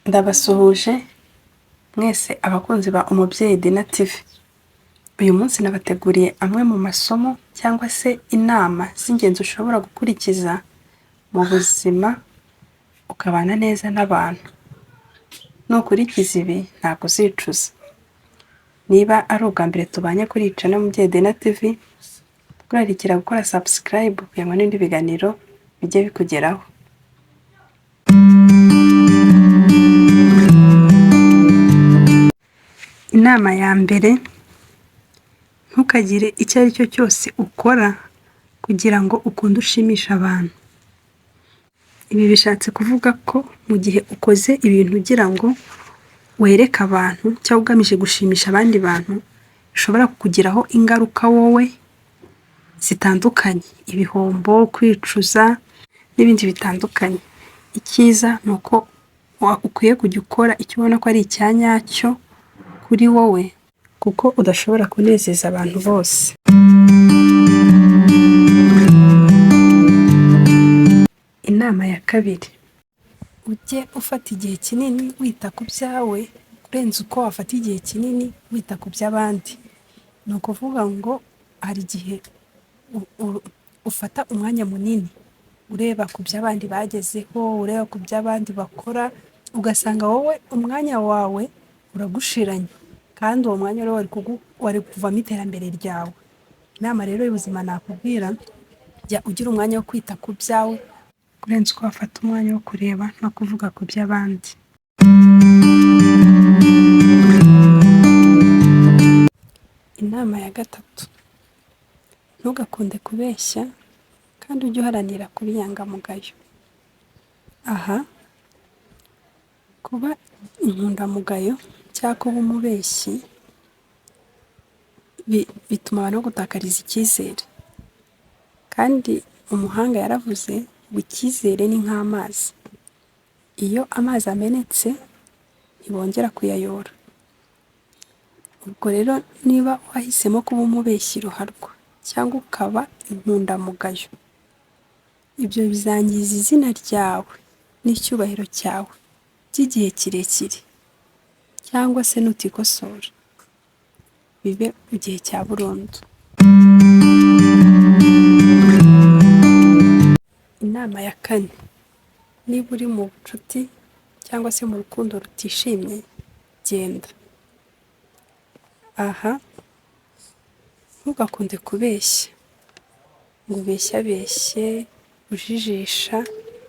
Ndabasuhuje mwese abakunzi ba Umubyeyi Dina TV. Uyu munsi nabateguriye amwe mu masomo cyangwa se inama z'ingenzi ushobora gukurikiza mu buzima ukabana neza n'abantu. Nukurikiza ibi ntabwo uzicuza. Niba ari ubwa mbere tubanye kuri iyi channel Umubyeyi Dina TV, tukurarikira gukora subscribe kugira ngo n'ibindi biganiro bijye bikugeraho. Inama ya mbere, ntukagire icyo ari cyo cyose ukora kugira ngo ukunde ushimishe abantu. Ibi bishatse kuvuga ko mu gihe ukoze ibintu ugira ngo wereke abantu cyangwa ugamije gushimisha abandi bantu, bishobora kukugiraho ingaruka wowe zitandukanye, ibihombo, kwicuza n'ibindi bitandukanye. Icyiza ni uko ukwiye kujya ukora icyo ubona ko ari icya nyacyo kuri wowe kuko udashobora kunezeza abantu bose. Inama ya kabiri, ujye ufata igihe kinini wita ku byawe kurenza uko wafata igihe kinini wita ku by'abandi. Ni ukuvuga ngo hari igihe ufata umwanya munini ureba ku by'abandi bagezeho, ureba ku by'abandi bakora, ugasanga wowe umwanya wawe uragushiranye kandi uwo mwanya wari kuvamo iterambere ryawe. Inama rero y'ubuzima nakubwira, jya ugira umwanya wo kwita ku byawe kurenza uko wafata umwanya wo kureba no kuvuga ku by'abandi. Inama ya gatatu, ntugakunde kubeshya kandi ujye uharanira kuba inyangamugayo. Aha kuba inkundamugayo cyangwa kuba umubeshyi bituma abantu bagutakariza icyizere, kandi umuhanga yaravuze ngo icyizere ni nk'amazi, iyo amazi amenetse ntibongera kuyayora. Ubwo rero niba wahisemo kuba umubeshyi ruharwa cyangwa ukaba inkundamugayo, ibyo bizangiza izina ryawe n'icyubahiro cyawe by'igihe kirekire cyangwa se nutikosora bibe mu gihe cya burundu. Inama ya kane, niba uri mu bucuti cyangwa se mu rukundo rutishimye genda. Aha ntugakunde kubeshya ngo ubeshyabeshye ujijisha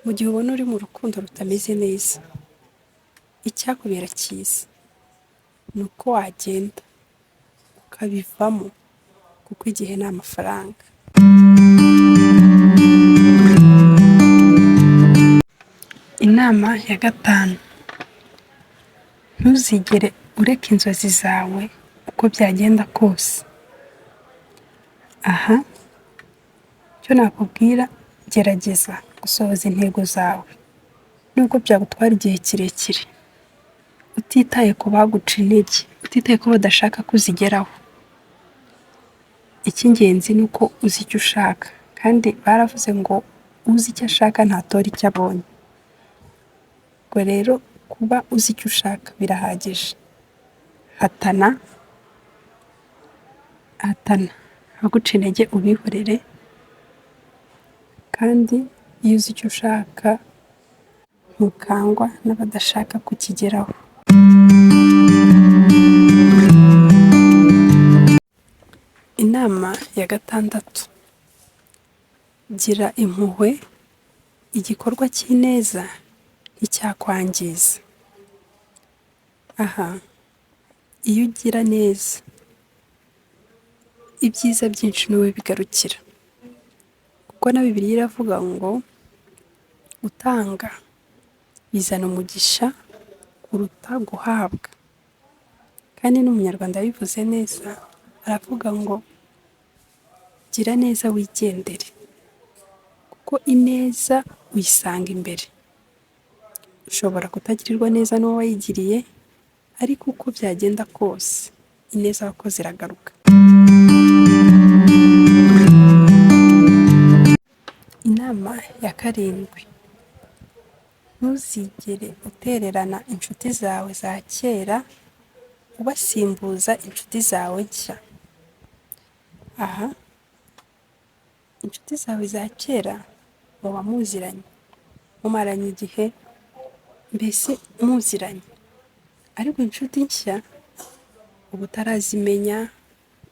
mu gihe ubona uri mu rukundo rutameze neza. Icyakubera cyiza ni uko wagenda ukabivamo kuko igihe ni amafaranga. Inama ya gatanu, ntuzigere ureka inzozi zawe uko byagenda kose. Aha icyo nakubwira gerageza gusohoza intego zawe nubwo byagutwara igihe kirekire, utitaye ku baguca intege, utitaye ko badashaka ko uzigeraho. Icy'ingenzi ni uko uzi icyo ushaka kandi baravuze ngo uzi icyo ashaka ntatora icyo abonye. Ubwo rero kuba uzi icyo ushaka birahagije. Hatana, hatana abaguca intege ubihorere kandi iyo uzi icyo ushaka ntukangwa n'abadashaka kukigeraho. Inama ya gatandatu, gira impuhwe, igikorwa cy'ineza nticyakwangiza. Aha iyo ugira neza ibyiza byinshi ni wowe bigarukira, kuko na Bibiliya iravuga ngo gutanga bizana umugisha kuruta guhabwa, kandi n'umunyarwanda yabivuze neza aravuga ngo gira neza wigendere, kuko ineza uyisanga imbere. Ushobora kutagirirwa neza n'uwo wayigiriye ariko uko byagenda kose ineza wakoze iragaruka. Inama ya karindwi, Ntuzigere utererana inshuti zawe za kera ubasimbuza inshuti zawe nshya. Aha inshuti zawe za kera muba muziranye, mumaranye igihe, mbese muziranye, ariko inshuti nshya uba utarazimenya,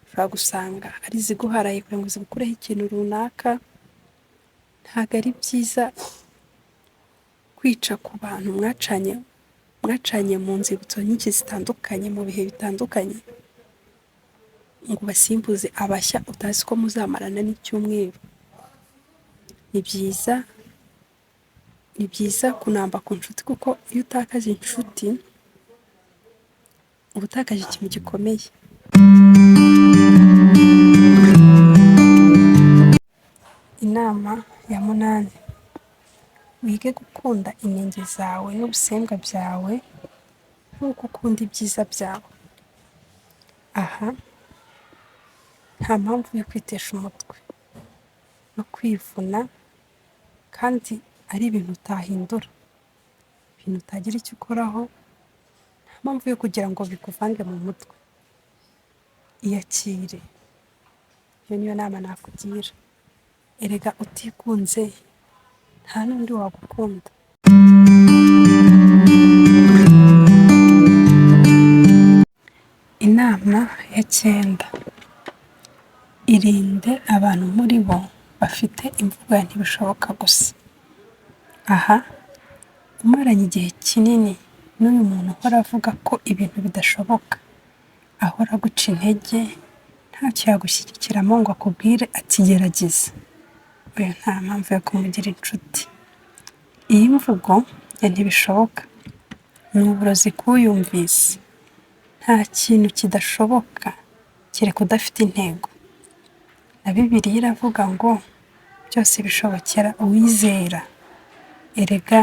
ushobora gusanga ari iziguharaye kugira ngo zigukureho ikintu runaka. Ntabwo ari byiza kwica ku bantu mwacanye mu nzibutso nyinshi zitandukanye mu bihe bitandukanye, ngo ubasimbuze abashya utazi ko muzamarana n'icyumweru. Ni byiza kunamba ku nshuti, kuko iyo utakaje inshuti uba utakaje ikintu gikomeye. Inama ya munani: wige gukunda inenge zawe n'ubusembwa byawe nk'uko ukunda ibyiza byawe. Aha nta mpamvu yo kwitesha umutwe no kwivuna kandi ari ibintu utahindura, ibintu utagira icyo ukoraho, nta mpamvu yo kugira ngo bikuvange mu mutwe. Iyakire, iyo niyo nama nakugira. Erega utikunze nta n'undi wagukunda. Inama ya cyenda: irinde abantu muri bo bafite imvugo ya ntibishoboka gusa. Aha umaranye igihe kinini n'uyu muntu uhora avuga ko ibintu bidashoboka, ahora aguca intege, ntacyo yagushyigikiramo ngo akubwire ati gerageza, uyu nta mpamvu yo kumugira inshuti. Iyi mvugo ya ntibishoboka ni uburozi k'uyumvise. Nta kintu kidashoboka kereka udafite intego. Na Bibiliya iravuga ngo byose bishobokera uwizera. Erega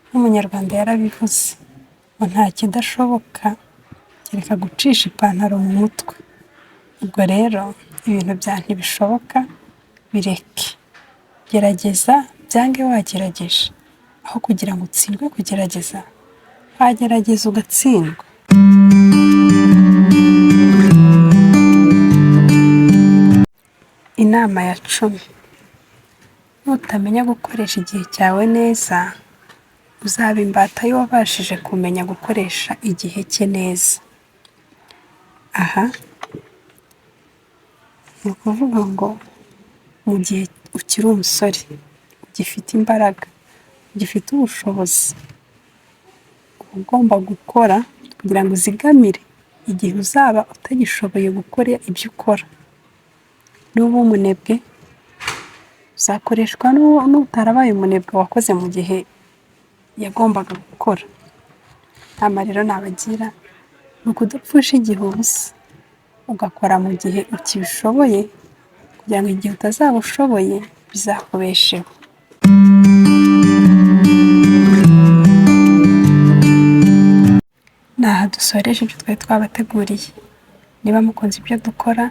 n'Umunyarwanda yarabivuze ngo nta kidashoboka kereka gucisha ipantaro mu mutwe. Ubwo rero ibintu bya ntibishoboka bireke, gerageza byange wagerageje, aho kugira ngo utsindwe kugerageza, wagerageza ugatsindwa. Inama ya 10: nutamenya gukoresha igihe cyawe neza, uzaba imbata y'uwabashije kumenya gukoresha igihe cye neza. Aha ni ukuvuga ngo mu gihe ukiri umusore, ugifite imbaraga, ugifite ubushobozi, uba ugomba gukora kugira ngo uzigamire igihe uzaba utagishoboye gukora ibyo ukora. Nuba umunebwe uzakoreshwa n'utarabaye umunebwe wakoze mu gihe yagombaga gukora. Inama rero nabagira ni ukudapfusha igihe ubusa, ugakora mu gihe ukibishoboye kugira ngo igihe utazaba ushoboye bizakubesheho. Ni aha dusoreje ibyo twari twabateguriye. Niba mukunze ibyo dukora,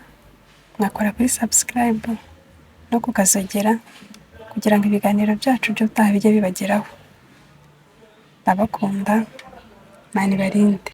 mwakora kuri subscribe no kukazogera kugira ngo ibiganiro byacu by'ubutaha bijye bibageraho. Ndabakunda, Imana ibarinde.